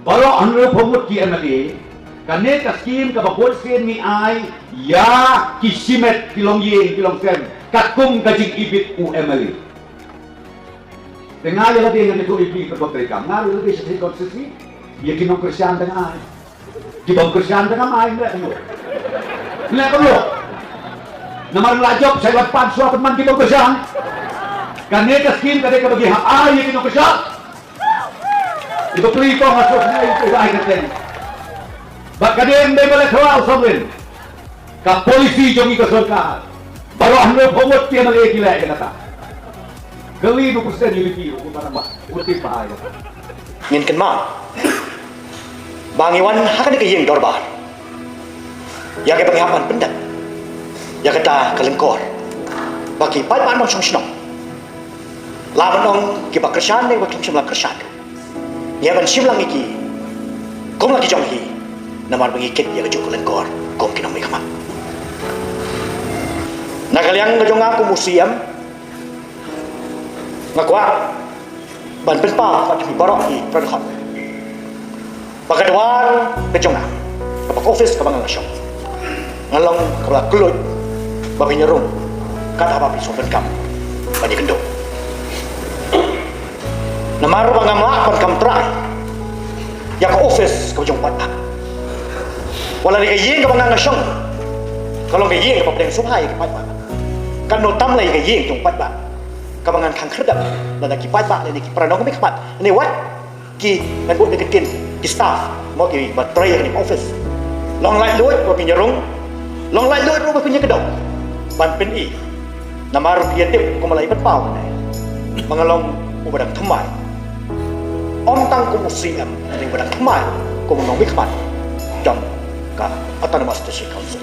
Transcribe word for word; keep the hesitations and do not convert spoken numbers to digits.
Baroh hynriewphew ngut ki M L A, kane ka skim kaba bunsien ngi ai ïa ki shimet, ki longïing, ki longsem, katkum ka jingibit u M L A. Te nga ïa lade ngan ïathuh ïa phi ka bok treikam. Nga ruh lade sha state constituency, ïa ki nongkyrshan te nga ai. Ki bym kyrshan te ngam ai, leh kumno? Leh kumno? Namar la jop shai wan pan shuwa pynman ki bym kyrshan. Kane ka skim ka dei kaba ngi hap ai ïa ki nongkyrshan. Iba plie ko nga sngewsih ïa iba ai kyrteng. Bad ka dei ym dei ba leh thaw u Samrin. Ka polisi jong ngi ka sorkar. Baroh hynriewphew ngut ki M L A ki leh ïa kata. Kylli u president U D P u tang ba u tip ba ai. Ngin kynmaw ba ngi wan ha kane ka ïing dorbar ïa kaba ngi hap ban pyndep ïa kata ka lyngkor ba ki paidbah nongshong shnong, la ban ong kiba kyrshan ne kiba khlem shym la kyrshan, ngi hap ban shim lang ïa ki kum la ki jong hi, namar ba ngi kit ïa kajuh ka lyngkor kum ki nongmihkhmat. Na ka liang ka jong nga kum u C M, nga kwah ban pynpaw bad phi baroh ki para dkhot ba ka dwar ka jong nga, kaba ka office kaba nga la shong, nga long kaba la kylluid ba phin ïarung kat haba phi sngewthuh ban ïakynduh. Namar ba ngam lah ban kam trai ïa ka office kaba jong u paidbah. Wat la dei ka ïing kaba nga nga shong, ka long ka ïing kaba pdeng sngewbha ïa ki paidbah. Katno tam lei ka ïing jong u paidbah kaba ngan khang khyrdep lada ki paidbah lane ki para nongmihkhmat ne wat ki ngan buh da ka ktien ki staff, mo, kiba trei ha kane ka office. Long laitluid ba phin ïarung, long laitluid ruh ba phin ïakynduh ban pyni. Namar phi ïatip kumba la i pynpaw mynne ba nga long uba dang thymmai, ym tang kum u C M, hynrei uba dang thymmai kum u nongmihkhmat jong ka Autonomous District Council.